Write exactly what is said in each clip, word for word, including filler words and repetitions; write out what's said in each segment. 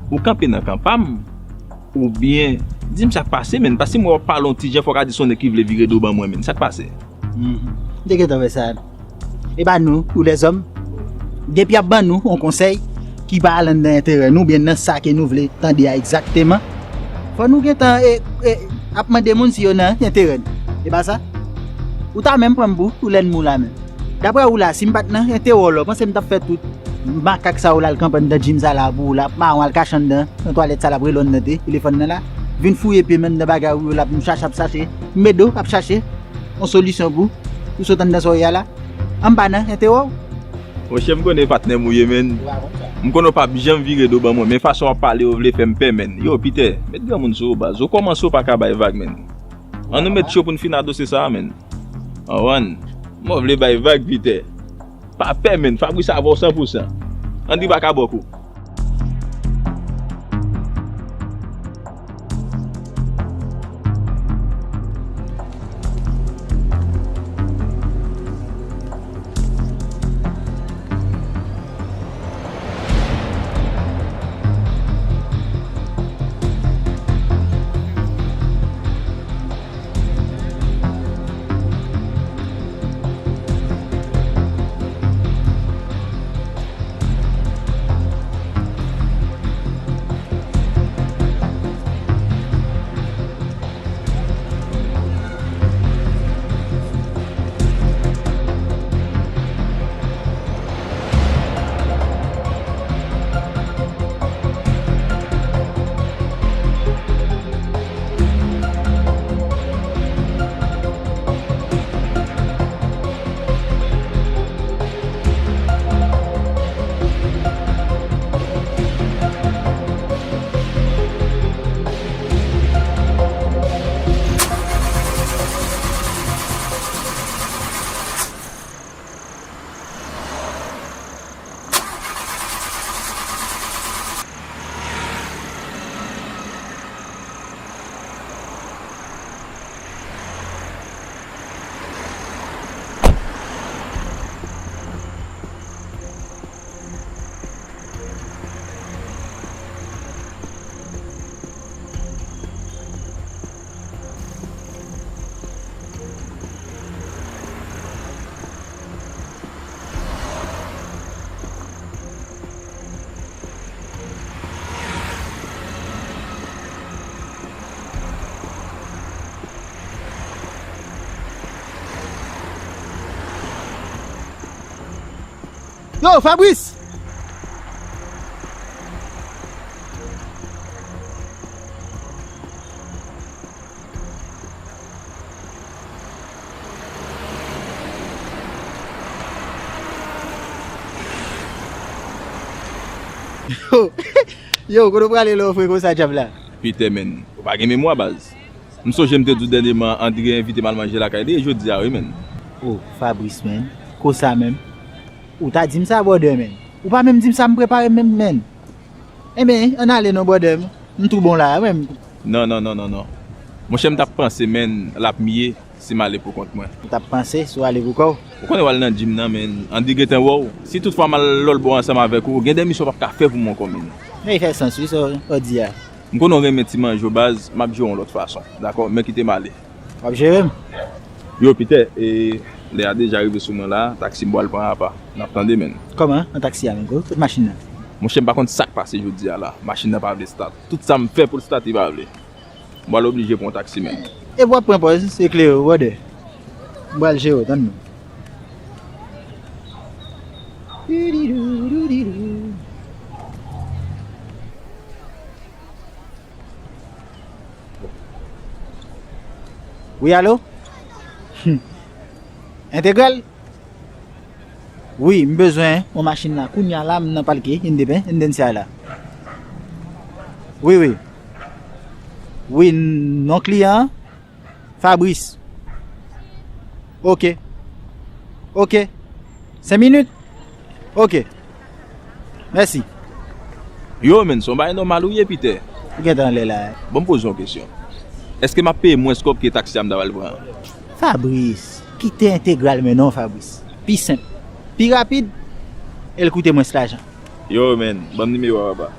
Ou kanpe nan kan pa m, oubyen, di m sa k pase, menn, paske m wè w ap pale yon ti jan, fò w ka di se yon nèg ki vle vire do ban mwen, menn, sa k pase? Mhm. M te gentan wè sa. E pa nou, ou lèzòm, depi y ap ban nou yon konsèy ki pa al anndan enterè nou, oubyen nan sa ke nou vle tande a egzakteman, fò nou gentan, e, e, ap mande moun si yo nan enterè n. E pa sa? Ou ta menm pran m pou, pou lènmi w la menm. Daprè ou la, si m pa t nan enterè w la, ou panse m t ap fè tout makak sa yo la al kanpe anndan gym sa la pou ou la, mawon al kache anndan, nan twalèt sa la, rele w anndan te, telefòn nan la, vin fouye pye m anndan bagay ou yo la, pou m chache ap chache, m ede w ap chache yon solisyon pou, pou sot anndan sa w ye a la? An m pa nan enterè w? Monchè, m konnen patnè m ou ye, menn. M konnen w p ap janm vire do ban mwen, men fason w ap pale, w vle fè m pè, menn. Yo, Pitè, met granmoun sou ou, baz. Ou kòmanse w pa ka bay vag, menn. Ann nou met cho pou n fin a dosye sa a, menn. Anwann, mwen vle bay vag, Pitè. Pa pè, menn. Fabrice avè w san pou san. Ann di pa ka bòk ou. Yo, Fabrice! Yo, yo, kote w prale lè w fre konsa, djab la? Pitè, menn, ou pa gen memwa, baz. M sonje m te di w dènyèman, André envite m al manje lakay li, e jodi a, wi, menn. Oh, Fabrice, menn. Konsa menm? Ou ta di m sa, brother, menn. Ou pa menm di m sa m prepare menm, menn. Enben, ann ale non, brother. M tou bon la a menm. Non, non, non, non, non. Monchè, m t ap panse, menn, l ap mye si m ale pou kont mwen. Ou t ap panse si w ale pou kò w? Ou konnen w al nan gym nan, menn. Andy gentan wè w. Si toutfwa m al lòlbò ansanm avèk ou, gen de misyon w p ap ka fè pou mwen ankò, menn. Men, e fè sans, wi, sa w di a. M konnen w renmen ti manje w, baz, m ap jere w yon lòt fason. Dakò, men kite m ale. W ap jere m? Yo, Pitè, e, lè a deja rive sou mwen la, taksi m pral pran apa. N ap tande, menn. Kòman? Nan taksi a menm, kot, kot machin nan? Monchè, m pa konn sa k pase jodi a la. Machin nan pa vle start. Tout sa m fè pou l start, li pa vle. M pral oblije pran yon taksi, menn. E w ap pran pòz, eklere w, brother. M pral jere w, tann mwen. Wi, alo? Entegral? Wi, m bezwen yon machin la. Kounye a la, m nan palke Indepen-, Independencia la. Wi, wi. Wi, n-, non kliyan an? Fabrice. Ok. Ok. Senk minit? Ok. Mèsi. Yo, menn, se yon bagay nòmal ou ye, Pitè? Ou gentan anlè la. Bon, m poze yon kesyon. Èske m ap peye mwens kòb ke taksi a m ta pral pran an? Fabrice, kite Entegral men non, Fabrice. Pi senp, pi rapid, e l koute mwens lajan. Yo, menn, ban m nimewo a, papa.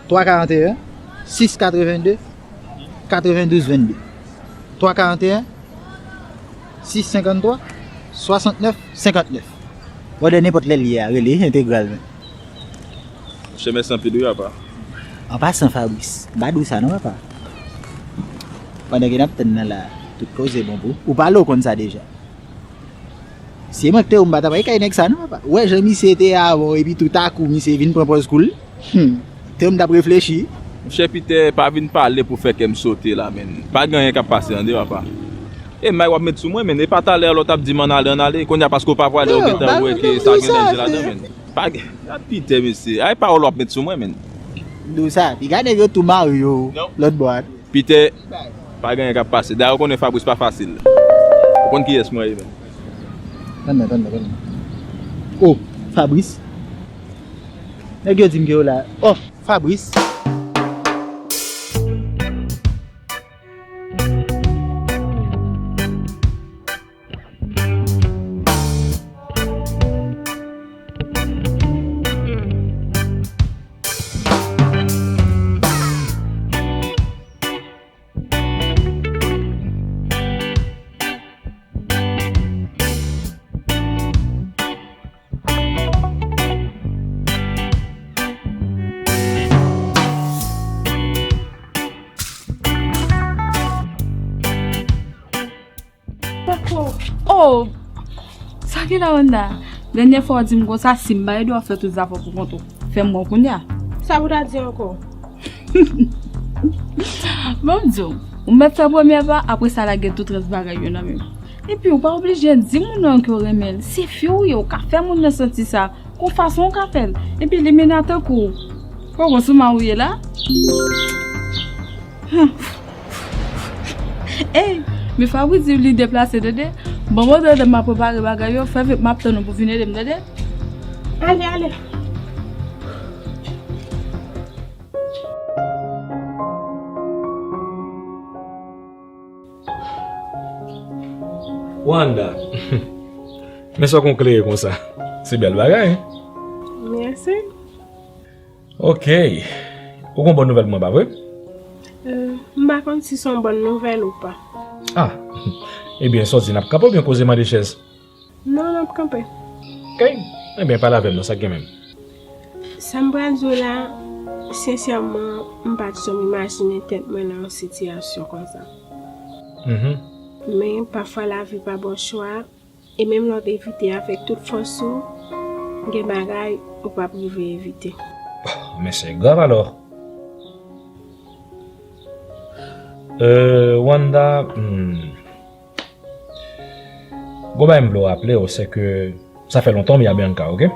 Twa karanteyen, sis katrevenndez, katrevendouz venndez. Twa karanteyen, sis senkanntwa, swasantnèf senkantnèf. Brother, nenpòt lè l ye a, rele entegralman. Monchè, mèsi anpil wi, papa. An pasan, Fabrice, m pa di w sa non, papa. Pandan ke n ap tann nan la, tout koze bon pou ou. Ou pale, w konn sa deja. Si e mwen ki te ou, m pa t ap al kay nèg sa non, papa. Ou wè jan misye te avè w, epi toutakou misye vin pran pòz koul. Hmm. Te ou, m t ap reflechi. Monchè Pitè, pa vin pale pou fè kè m sote la, menn. Pa gen anyen k ap pase, tande, papa. E may w ap met sou mwen, menn. E pa talè a lè w t ap di m ann ale, ann ale. Kounye a, paske w pa pwale, w gentan wè ke sa gen danje ladan, menn. Pa gen, gad Pitè, mesye. Ay pawòl w ap met sou mwen, menn. Dou sa, piga nèg yo tou mari yo lòt bò a. Pitè, pa gen anyen k ap pase. Dayè, ou konnen Fabrice pa fasil. Ou konn kiyès mwen ye, menm. Tann mwen, tann mwen, tann mwen. Oh, Fabrice. Nèg yo di m ke yo la. Oh, Fabrice. Pako. Oh! Sa ki la, Wanda? Dènyè fwa w di m konsa, si m pa ede w ap fè tout zafè w pou kont ou. Fè m wè w kounye a. Sa pou ta di ankò? Bon, m di w, ou mèt fè premyè pa, apre sa lage tout rès bagay yo nan men m. Epi ou pa oblije di moun nan ke w renmen l. Se fi w ye, ou ka fè moun nan santi sa. Gon fason w ka fè l. Epi li mena tankou w. Kòkò sou ma ou ye la. Ey, men Fabrice di li deplase, tande. Bon, bon, tande, m ap prepare bagay yo, fè vit, m ap tann ou pou vin ede m, tande. Ale, ale. Wanda. Men sa w konn klere konsa. Se bèl bagay, hein? Mèsi. Ok. Ou gon bòn nouvèl pou mwen, pa vre? Euh, m pa konn si se yon bòn nouvèl ou pa. Ah. Ebyen, sa w di, n ap kanpe oubyen koze mande chèz? Non, n ap kanpe. Ok. Ebyen, pale avè m non, sa k gen menm? Sa m pral di w la, sensèman, m pa t janm imajine tèt mwen nan yon sitiyasyon konsa. Mhm. Men, pafwa lavi pa ba w chwa, e menm lè w evite avèk tout fòs ou, gen bagay ou p ap rive evite. Men se grav alò. Euh, Wanda, hmm, gon bagay m vle w raple w, se ke sa fè lontan m ye a Bianca, ok?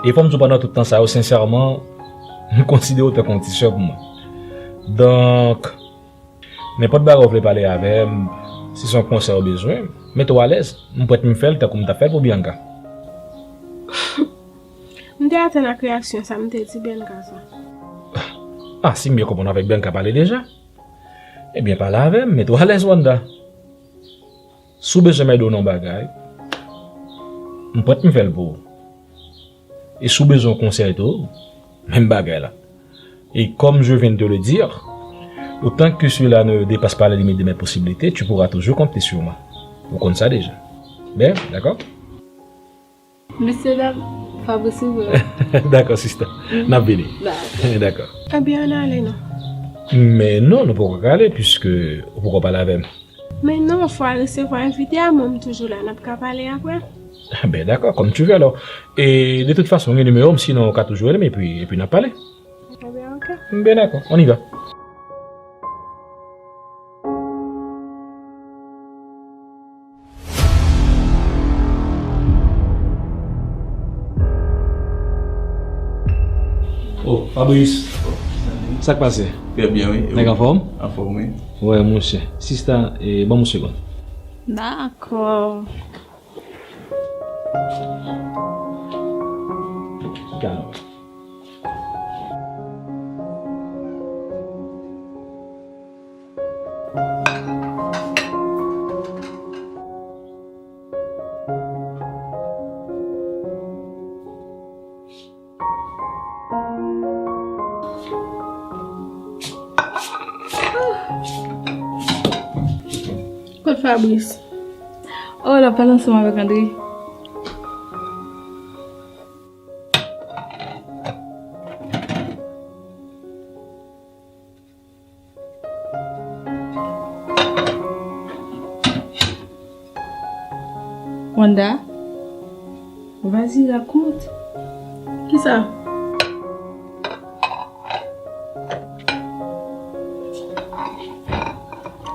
E fò m di w pandan tout tan sa yo, sensèman, m konsidere w tankou yon ti sè pou mwen. Donk, nenpòt bagay w vle pale avè m, si se yon konsèy ou bezwen, mete w alèz. M prèt m fè l tankou m t ap fè l pou Bianca. M te atann ak reyaksyon sa m te di Bianca sa. Ah, si m byen konprann, avèk Bianca pale deja? Ebyen, pale avè m, mete w alèz, Wanda. Si w bezwen m ede w nan yon bagay, m prèt m fè l pou ou. E si w bezwen yon konsèy tou, menm bagay la. Et comme je viens de te le dire, autant que cela ne dépasse pas la limite de mes possibilités, tu pourras toujours compter sur moi. Ou konn sa deja. Ben, dakò? Mesye dam, Fabrice rive. Dakò, sista. N ap vini. Dakò. Dakò. Ebyen, ann ale non. Men non, nou poko ka ale, piske ou poko pale avè m. Men non, fò a resevwa envite a, mwen m toujou la, n ap ka pale apre. Ben, dakò, comme tu veux alors. E de tout fason, gen nimewo m, sinon ou ka toujou rele m, epi, epi n ap pale. Ebyen, ok. Ben, dakò, on y va. Oh, Fabrice. Sa k pase? Trè byen, wi. E ou? Nèg anfòm? Anfòm, wi. Wè, monchè. Sista, e, ban m yon segonn. Dakò. Kalm. Fabrice. Oh, l ap pale ansanm avèk André. Wanda, vas-y, raconte. Kisa?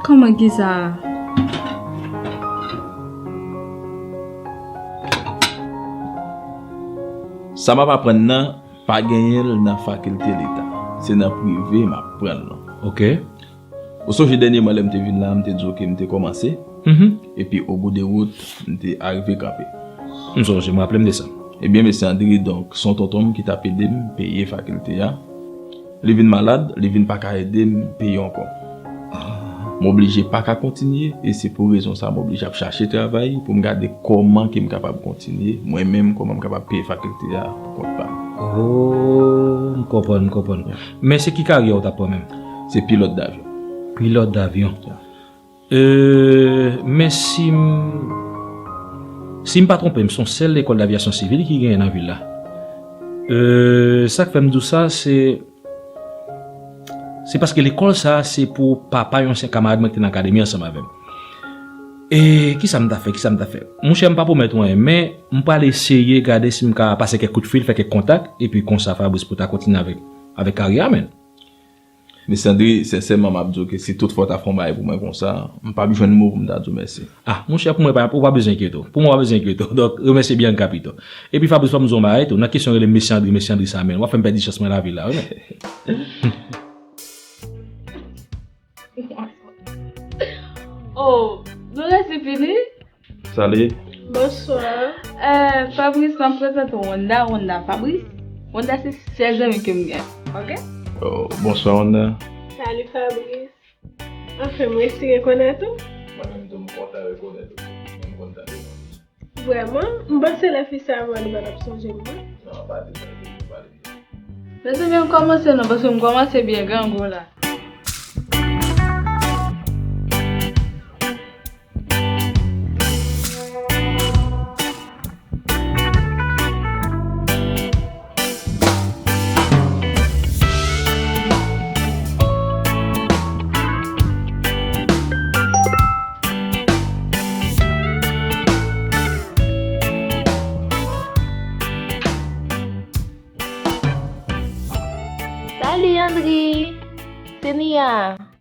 Kòman kisa? Sa m ap aprann nan, pa genyen l nan fakilte Leta. Se nan prive m ap pran l lan. Ok. Ou sonje dènyèman lè m te vin la, m te di w ke m te kòmanse? Mhm. Epi, au bout de route, m te arive kanpe. M sonje, m raple m de sa. Ebyen, mesye André, donk, se yon tonton m ki t ap ede m peye fakilte a. Li vin malad, li vin pa ka ede m peye ankò. M oblije pa ka kontinye, e se pou rezon sa a m oblije ap chache travay pou m gade kòman ke m kapab kontinye, mwen menm, kòman m kapab peye fakilte a pou kont pa m. Oh, m konprann, m konprann. Men se ki karyè w t ap pran menm? Se pilòt davyon. Pilòt davyon. Ya. Euh, men si m, si m pa twonpe m, se yon sèl lekòl d'avyasyon sivil ki genyen nan vil la. Euh, sa k fè m di w sa, se, se paske lekòl sa a, se pou papa yon ansyen kamarad mwen ki te nan akademi ansanm avè m. E kisa m ta fè, kisa m ta fè? Monchè, m pa pwomèt ou anyen, men m pral eseye gade si m ka pase kèk kout fil, fè kèk kontak, epi konsa, Fabrice, pou ta kontinye avèk, avèk karyè a, menn. Mesye André, sensèman, m ap di w ke si tout fwa w ta fè yon bagay pou mwen konsa, m p ap jwenn mo pou m ta di w mèsi. Ah, monchè, pou mwen, pa, ou pa bezwen enkyete w. Pou mwen, ou pa bezwen enkyete w. Donk, remèsye Bianca pito. Epi, Fabrice, fò m di w yon bagay tou. Nan kesyon rele m Mesye André, Mesye André sa, menn. W ap fè m pèdi chans mwen lavi la, wi, menn. Oh, nou resi fini? Sali. Bonswa. Eh, Fabrice, m ap prezante w Wanda, Wanda Fabrice. Wanda se sèl zanmi ke m gen, ok? Oh, bonswa, Wanda. Sali, Fabrice. Anfen, m resi rekonèt ou. Mwen menm tou, m kontan rekonèt ou. M kontan rekonèt ou. Vrèman, m panse lè fi sa mò, li pa t ap sonje m, non. Non, pa di sa, pa di sa. Mezanmi, ann kòmanse non, paske m kòmanse byen grangou la. Sali, André! Se Nia!